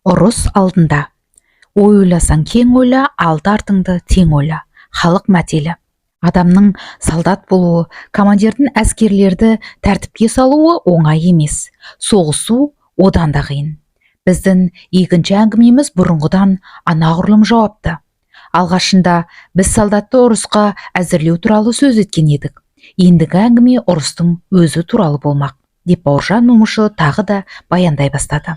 Ұрыс алдында. Ой ойласаң, кең ойла, алды-артыңды тең ойла. Халық мәтелі. Адамның солдат болуы, командирдің әскерлерді тәртіпке салуы оңай емес. Соғысу одан да қиын. Біздің екінші әңгімеміз бұрынғыдан анағұрлым жауапты. Алғашында біз солдатты ұрысқа әзірлеу туралы сөз еткен едік. Ендігі әңгіме ұрыстың өзі туралы болмақ, деп Бауыржан Момышұлы тағы да баяндай бастады.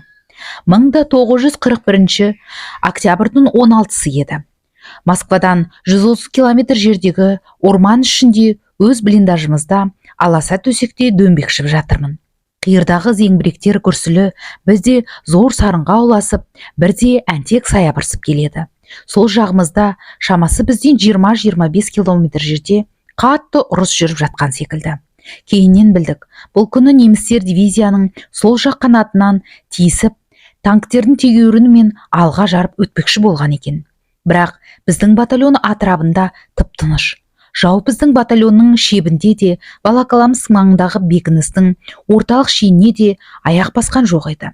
1941 октябрьдің 16-сы еді. Москвадан 130 километр жердегі орман ішінде өз блиндажымызда аласа төсекте дөңбекшіп жатырмын. Қиырдағы зеңбіректер гүрсілі бізде зор сарынға ұласып, бірде әнтек саябырсып келеді. Сол жағымызда, шамасы бізден 20-25 километр жерде, қатты ұрыс жүріп жатқан секілді. Кейіннен білдік, бұл күні немістер дивизияның сол жақ қанатынан тиісіп, танктердің тегеурінімен алға жарып өтпекші болған екен. Бірақ біздің батальон атырабында тып-тыныш. Жау біздің батальонның шебінде де, Волоколамск маңындағы бекіністің орталық шеніне де аяқ басқан жоқ еді.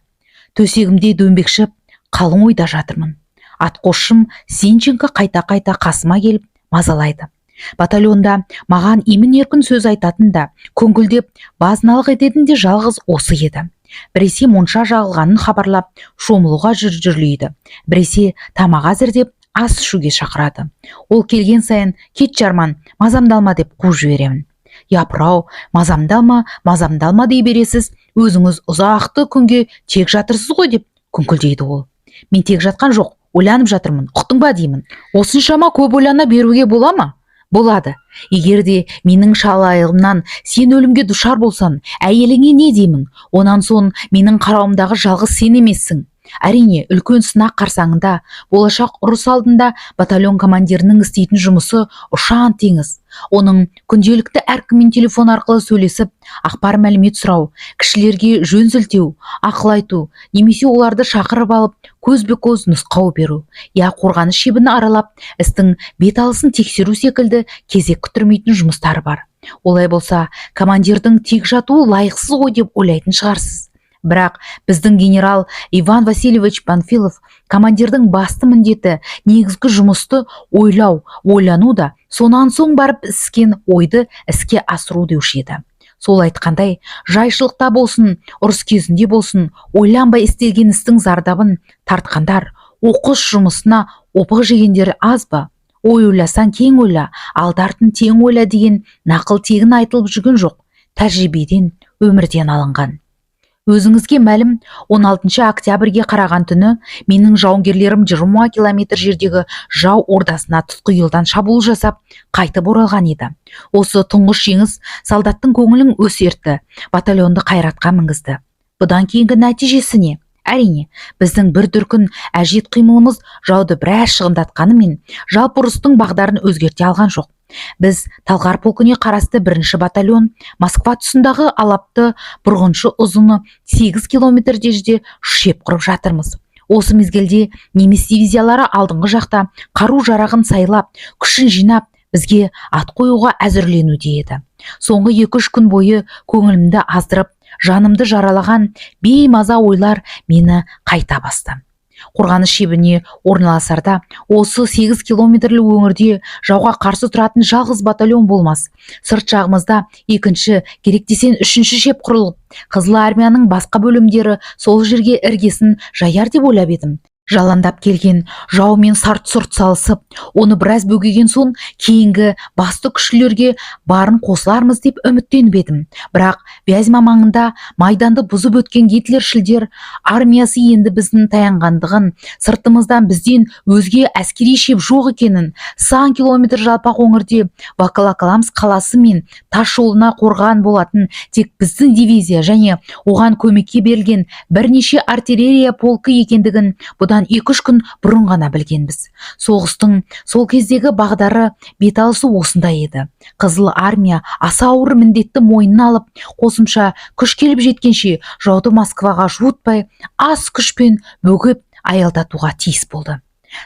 Төсегімде дөңбекшіп, қалың ойда жатырмын. Атқосшым Сенченко қайта-қайта қасыма келіп мазалайды. Батальонда маған емін-еркін сөз айтатын да, күңкілдеп базыналық ететін де жалғыз осы еді. Біресе монша жағылғанын хабарлап, шомылуға жүр-жүрлейді. Біресе тамақ әзірдеп, ас ішуге шақырады. Ол келген сайын «Кет, жарман, мазамды алма» деп қуып жіберемін. «Япырау, мазамды алма, мазамды алма дей бересіз, өзіңіз ұзақты күнге тек жатырсыз ғой», – деп күңкілдейді ол. «Мен тек жатқан жоқ, ойланып жатырмын, ұқтың ба?» – деймін. «Осыншама көп ойлана беруге бола ма?» «Болады. Егер де менің шалайлығымнан сен өлімге душар болсаң, әйеліңе не деймін? Онан соң менің қарауымдағы жалғыз сен емессің». Әрине, үлкен сынақ қарсаңында, болашақ ұрыс алдында батальон командирінің істейтін жұмысы ұшан теңіз. Оның күнделікті әркіммен телефон арқылы сөйлесіп, ақпар мәлімет сұрау, кішілерге жөн сілтеу, ақыл айту немесе оларды шақырып алып, көзбе-көз нұсқау беру, я қорғаныс шебін аралап, істің бет алысын тексеру секілді кезек күттірмейтін жұмыстары бар. Олай болса, командирдің тек жатуы лайықсыз ғой деп ойлайтын шығарсыз. Бірақ біздің генерал Иван Васильевич Панфилов командирдің басты міндеті негізгі жұмысты ойлау, ойлану да, сонан соң барып іскен ойды іске асыру деуші еді. Сол айтқандай, жайшылықта болсын, ұрыс кезінде болсын, ойланбай істелген істің зардабын тартқандар, оқыс жұмысына опық жегендер аз ба? «Ой ойласаң, кең ойла, алды артын тең ойла» деген нақыл тегін айтылып жүрген жоқ, тәжірибеден, өмірден алынған. Өзіңізге мәлім, 16 октябрьге қараған түні менің жауынгерлерім 20 километр жердегі жау ордасына тұтқиылдан шабуыл жасап, қайтып оралған еді. Осы тұңғыш жеңіс солдаттың көңілін өсертті, батальонды қайратқа мінгізді. Бұдан кейінгі нәтижесі не? Әрине, біздің бір дүркін әжет қимылымыз жауды біраз шығындатқанымен, жалпы ұрыстың бағдарын өзгерте алған жоқ. Біз, Талғар полкіне қарасты бірінші батальон, Москва тұсындағы алапты бұрғыншы ұзыны 8 километр жерде шеп құрып жатырмыз. Осы мезгілде неміс дивизиялары алдыңғы жақта қару жарағын сайлап, күшін жинап, бізге ат қоюға әзірленуде еді. Соңғы 2-3 күн бойы көңілімді аздырып, жанымды жаралаған беймаза ойлар мені қайта басты. Қорғаныс шебіне орналасарда осы 8 километрлі өңірде жауға қарсы тұратын жалғыз батальон болмас. Сырт жағымызда екінші, керек десең, үшінші шеп құрылып, Қызыл армияның басқа бөлімдері сол жерге іргесін жаяр деп ойлап едім. Жаландап келген жаумен сарт-сұрт салысып, оны біраз бөгеген соң, кейінгі басты күштілерге барын қосылармыз деп үміттеніп едім. Бірақ Вязьма маңында майданды бұзып өткен гитлершілдер армиясы енді біздің таянғандығын, сыртымыздан бізден өзге әскери шеп жоқ екенін, сан километр жалпақ өңірде Волоколамск қаласы мен тас жолына қорған болатын тек біздің дивизия және оған көмекке берілген бірнеше артиллерия полкі екендігін бұдан 2-3 күн бұрын ғана білгенбіз. Соғыстың сол кездегі бағдары, беталысы осындай еді. Қызыл армия аса ауыр міндетті мойнына алып, қосымша күш келіп жеткенше жауды Москваға жуытпай, аз күшпен бөгеп аялдатуға тиіс болды.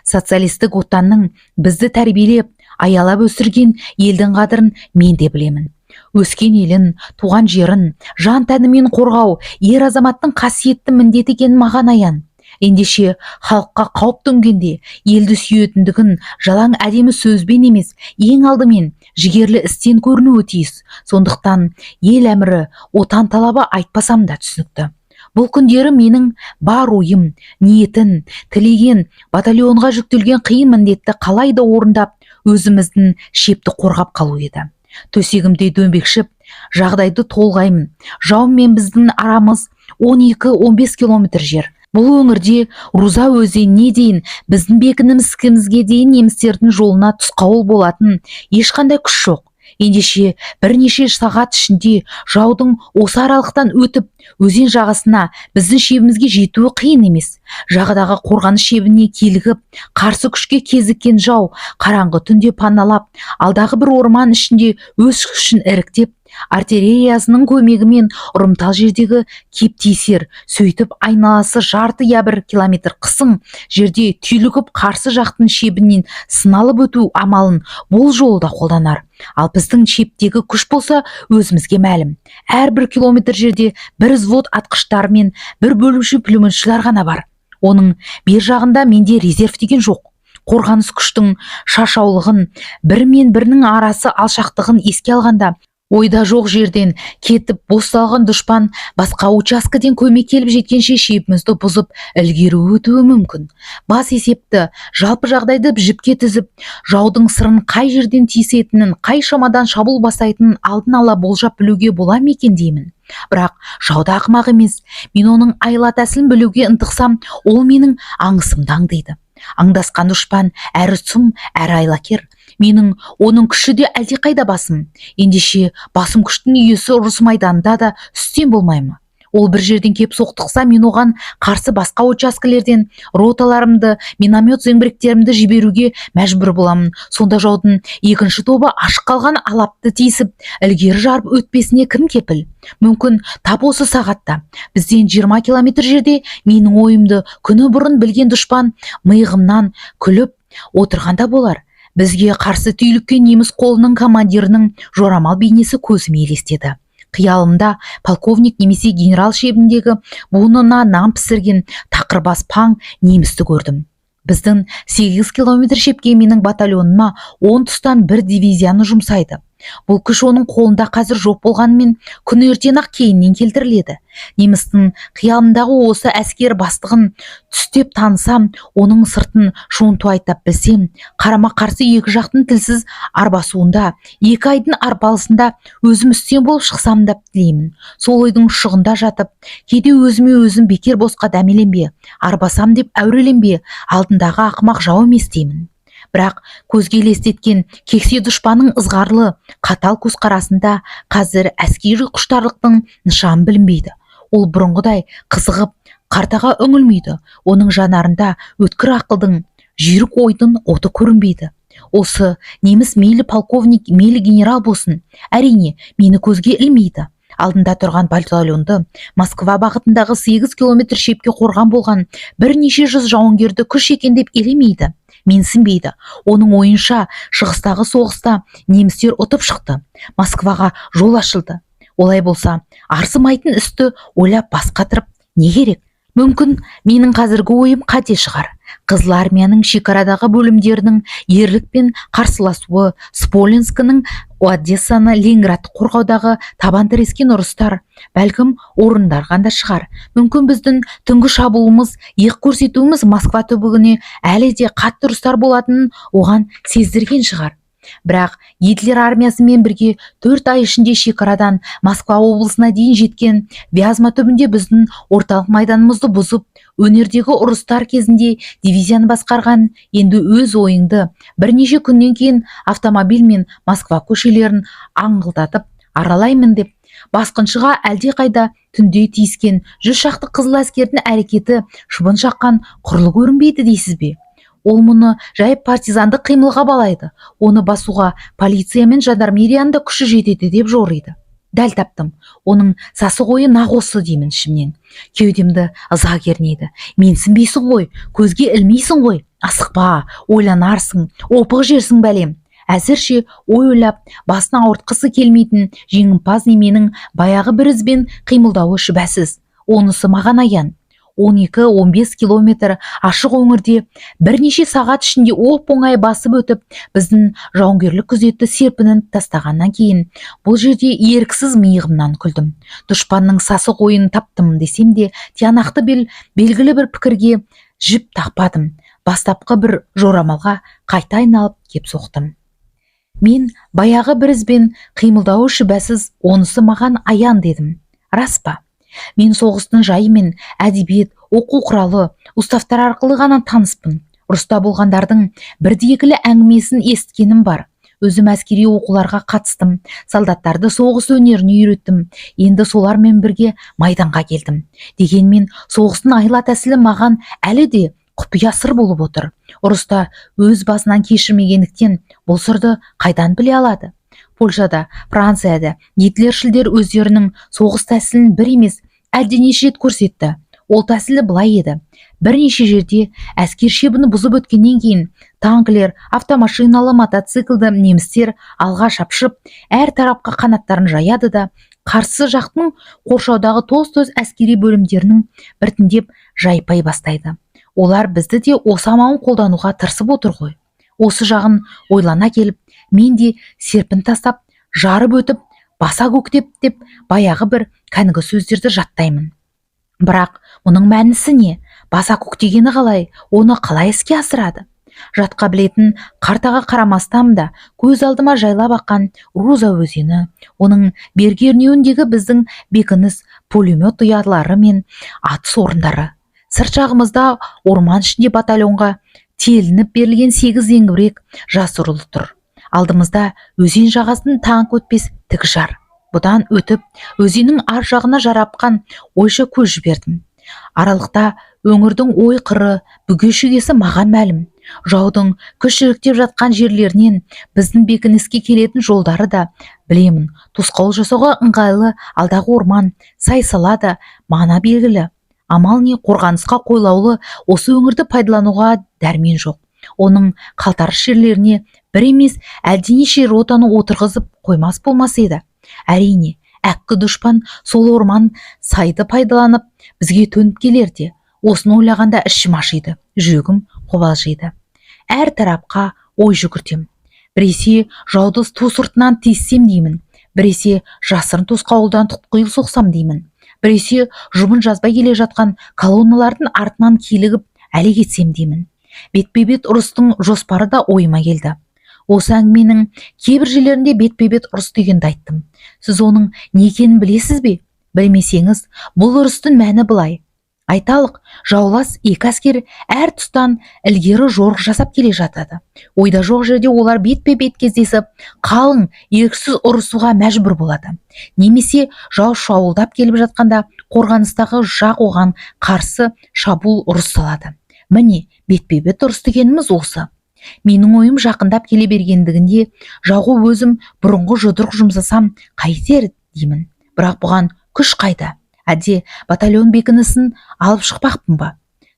Социалистік отанның, бізді тәрбиелеп, аялап өсірген елдің қадірін мен де білемін. Өскен елін, туған жерін жан тәнімен қорғау ер азаматтың қасиетті міндеті екенін маған аян. Ендеше, халыққа қауіп төнгенде елді сүйетіндігін жалаң әдемі сөзбен емес, ең алдымен жігерлі істен көрінуі тиіс. Сондықтан ел әмірі, отан талабы айтпасам да түсінікті. Бұл күндері менің бар ойым, ниетін, тілеген батальонға жүктелген қиын міндетті қалай да орындап, өзіміздің шепті қорғап қалу еді. Төсегімде дөңбекшіп, жағдайды толғаймын. Жау мен біздің арамыз 12-15 километр жер. Бұл өңірде Руза өзеніне дейін, біздің бекінісімізге дейін немістердің жолына тосқауыл болатын ешқандай күш жоқ. Ендеше, бірнеше сағат ішінде жаудың осы аралықтан өтіп, өзен жағасына, біздің шебімізге жетуі қиын емес. Жағадағы қорғаныс шебіне килігіп, қарсы күшке кезіккен жау қараңғы түнде паналап, алдағы бір орман ішінде өз күшін іріктеп, артиллериясының көмегімен ұрымтал жердегі кеп тиісер. Сөйтіп, айналасы жарты я бір километр қысың жерде түйлігіп, қарсы жақтың шебінен сыналып өту амалын бұл жолы да қолданар. Ал біздің шептегі күш болса, өзімізге мәлім: әрбір километр жерде бір взвод атқыштар мен бір бөлімше пулеметшілер ғана бар. Оның бер жағында менде резерв деген жоқ. Қорғаныс күштің шашаулығын, бірі мен бірінің арасы алшақтығын еске алғанда, ойда жоқ жерден кетіп босталған дұшпан басқа учаскеден көмек келіп жеткенше шебімізді бұзып, ілгері өтуі мүмкін. Бас есепті, жалпы жағдайды жіпке тізіп, жаудың сырын, қай жерден тиісетінін, қай шамадан шабуыл бастайтынын алдын ала болжап білуге бола ма екен деймін. Бірақ жау да ақымақ емес. Мен оның айла тәсілін білуге ынтықсам, ол менің аңысымды аңдиды. Аңдасқан дұшпан әрі сұм, әрі айлакер. Менің оның күші де әлдеқайда басым. Ендеше, басым күштің иесі ұрыс майданында да үстем болмай ма? Ол бір жерден кеп соқтықса, мен оған қарсы басқа учаскелерден роталарымды, миномет зеңбіректерімді жіберуге мәжбүр боламын. Сонда жаудың екінші тобы ашық қалған алапты тиісіп, ілгері жарып өтпесіне кім кепіл? Мүмкін, тап осы сағатта бізден 20 километр жерде менің ойымды күні бұрын білген дұшпан миығымнан күліп отырғанда болар. Бізге қарсы түйліккен неміс қолының командирінің жорамал бейнесі көзіме елестеді. Қиялымда полковник немесе генерал шебіндегі буынына нан пісірген тақырбас паң немісті көрдім. Біздің 8 километр шепке менің батальоныма он тұстан бір дивизияны жұмсайды. Бұл күш оның қолында қазір жоқ болғанымен, күні ертең ақ кейіннен келтіріледі. Немістің қиялымдағы осы әскер бастығын түстеп танысам, оның сыртын шонтуайтап білсем, қарама қарсы екі жақтың тілсіз арбасуында, екі айдың арпалысында өзім үстем болып шықсам деп тілеймін. Сол ойдың ұшығында жатып, кейде өзіме өзім: «Бекер босқа дәмеленбе, арбасам деп әуреленбе, алдындағы ақымақ жау емес», – деймін. Бірақ көзге елестеткен кексе дұшпанның ызғарлы қатал көзқарасында қазір әскери құштарлықтың нышаны білінбейді. Ол бұрынғыдай қызығып картаға үңілмейді. Оның жанарында өткір ақылдың, жүйрік ойдың оты көрінбейді. Осы неміс мейлі полковник, мейлі генерал болсын, әрине, мені көзге ілмейді. Алдында тұрған батальонды, Москва бағытындағы 8 километр шепке қорған болған бірнеше жүз жауынгерді күш екен деп елемейді, менсінбейді. Оның ойынша, шығыстағы соғыста немістер ұтып шықты, Москваға жол ашылды. Олай болса, арзымайтын істі ойлап бас қатырып не керек? Мүмкін, менің қазіргі ойым қате шығар. Қызыл армияның шекарадағы бөлімдерінің ерлікпен қарсыласуы, Смоленскінің, Одессаны, Ленинградты қорғаудағы табан тірескен ұрыстар, бәлкім, орындарған да шығар. Мүмкін, біздің түнгі шабуылымыз, иық көрсетуіміз Москва түбегіне әлі де қатты ұрыстар болатынын оған сездірген шығар. Бірақ Гитлер армиясымен бірге 4 ай ішінде шекарадан Москва облысына дейін жеткен, Вязьма түбінде біздің орталық майданымызды бұзып, өнердегі ұрыстар кезінде дивизияны басқарған, енді өз ойыңды бірнеше күннен кейін автомобильмен Москва көшелерін аңғылдатып аралаймын деп басқыншыға әлдеқайда түнде тиіскен 100 шақты қызыл әскердің әрекеті шыбын шаққан құрлы көрінбейді дейсіз бе? Ол мұны жай партизандық қимылға балайды, оны басуға полиция мен жандармерияның да күші жетеді деп жориды. Дәл таптым, оның сасық ойы нақ осы деймін ішімнен. Кеудемді ыза кернейді. Менсінбейсің ғой, көзге ілмейсің ғой, асықпа, ойланарсың, опық жерсің, бәлем. Әзірше ой ойлап басын ауыртқысы келмейтін жеңімпаз неменің баяғы бір ізбен қимылдауы шүбәсіз. Онысы маған аян. 12-15 километр ашық өңірде бірнеше сағат ішінде оп-оңай басып өтіп, біздің жауынгерлік күзетті серпінін тастағаннан кейін бұл жерде еріксіз миығымнан күлдім. Дұшпанның сасық ойын таптым десем де, тиянақты белгілі бір пікірге жіп тақпадым. Бастапқы бір жорамалға қайта айналып кеп соқтым. Мен баяғы бір ізбен қимылдауы шүбәсіз, онысы маған аян дедім. Рас па? Мен соғыстың жайымен әдебиет, оқу құралы, уставтар арқылы ғана таныспын. Ұрыста болғандардың бірді-екілі әңгімесін есіткенім бар. Өзім әскери оқуларға қатыстым, солдаттарды соғыс өнеріне үйреттім. Енді солармен бірге майданға келдім. Дегенмен соғыстың айла тәсілі маған әлі де құпия сыр болып отыр. Ұрыста өз басынан кешірмегендіктен бұл сырды қайдан біле алады? Польшада, Францияда гитлершілдер өздерінің соғыс тәсілін бір емес, әлденеше рет көрсетті. Ол тәсілі былай еді: бірнеше жерде әскер шебін бұзып өткеннен кейін танкілер, автомашиналы, мотоциклді немістер алға шапшып, әр тарапқа қанаттарын жаяды да, қарсы жақтың қоршаудағы тоз-тоз әскери бөлімдерінің біртіндеп жайпай бастайды. Олар бізді де осы амалын қолдануға тырысып отыр ғой. Осы жағын ойлана келіп, мен де серпін тастап, жарып өтіп, баса көктеп деп баяғы бір кәнігі сөздерді жаттаймын. Бірақ мұның мәнісі не? Баса көктегені қалай? Оны қалай іске асырады? Жатқа білетін картаға қарамастан да көз алдыма жайлап аққан Руза өзені, оның бергі ернеуіндегі біздің бекініс, пулемет ұялары мен атыс орындары, сырт жағымызда орман ішінде батальонға телініп берілген 8 зеңбірек жасырулы тұр. Алдымызда өзен жағасын танк өтпес тік жар. Бұдан өтіп, өзеннің ар жағына жарапқан ойша көз жібердім. Аралықта өңірдің ой қыры, бүге шігесі маған мәлім. Жаудың күш іріктеп жатқан жерлерінен біздің бекініске келетін жолдары да білемін. Тосқауыл жасауға ыңғайлы алдағы орман, сай сала да мана белгілі. Амал не, қорғанысқа қолайлы осы өңірді пайдалануға дәрмен жоқ. Оның қалтарыс жерлеріне бір емес, әлденеше ротаны отырғызып қоймас болмас еді. Әрине, әккі дұшпан сол орман сайды пайдаланып бізге төніп келер де. Осыны ойлағанда ішім ашиды, жүрегім қобалжиды. Әр тарапқа ой жүгіртем. Біресе жауды ту сыртынан тиіссем деймін, біресе жасырын тосқауылдан тұтқиыл соқсам деймін, біресе жұбын жазбай келе жатқан колонналардың артынан килігіп әлек етсем деймін. Бетпе-бет ұрыстың жоспары да ойыма келді. Осы әңгіменің кейбір жерлерінде бетпе-бет ұрыс дегенді айттым. Сіз оның не екенін білесіз бе? Білмесеңіз, бұл ұрыстың мәні былай. Айталық, жаулас екі әскер әр тұстан ілгері жорық жасап келе жатады. Ойда жоқ жерде олар бетпе-бет кездесіп, қалың, еріксіз ұрысуға мәжбүр болады. Немесе жау шабуылдап келіп жатқанда қорғаныстағы жақ оған қарсы шабуыл ұрыс салады. Міне, бетпе-бет ұрыс дегеніміз осы. Менің ойым жақындап келе бергендігінде жауға өзім бұрынғы жұдырық жұмсасам қайтер деймін. Бірақ бұған күш қайда? Әлде батальон бекінісін алып шықпақпын ба?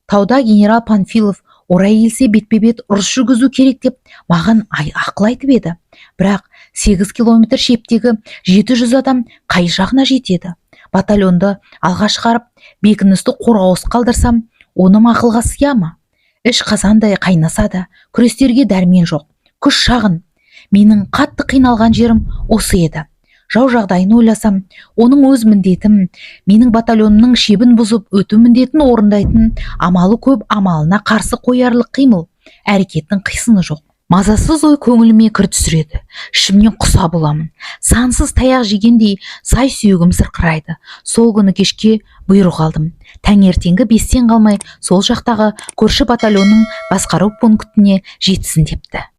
Тауда генерал Панфилов орай келсе бетпе-бет ұрыс жүргізу керек деп маған ақыл айтып еді. Бірақ 8 километр шептегі 700 адам қай жағына жетеді? Батальонды алға шығарып, бекіністі қорғаусыз қалдырсам, оным ақылға сыя ма? Іш қазандай қайнаса да, күрестерге дәрмен жоқ. Күш шағын. Менің қатты қиналған жерім осы еді. Жау жағдайын ойласам, оның өз міндетім, менің батальонымның шебін бұзып өту міндетін орындайтын амалы көп амалына қарсы қоярлық қимыл, әрекеттің қисыны жоқ. Мазасыз ой көңіліме кір түсіреді. Ішімнен құса боламын. Сансыз таяқ жегендей сай сүйегім сырқырайды. Сол күні кешке бұйрық алдым. Таңертеңгі 5-тен қалмай сол жақтағы көрші батальонның басқару пунктіне жетсін депті.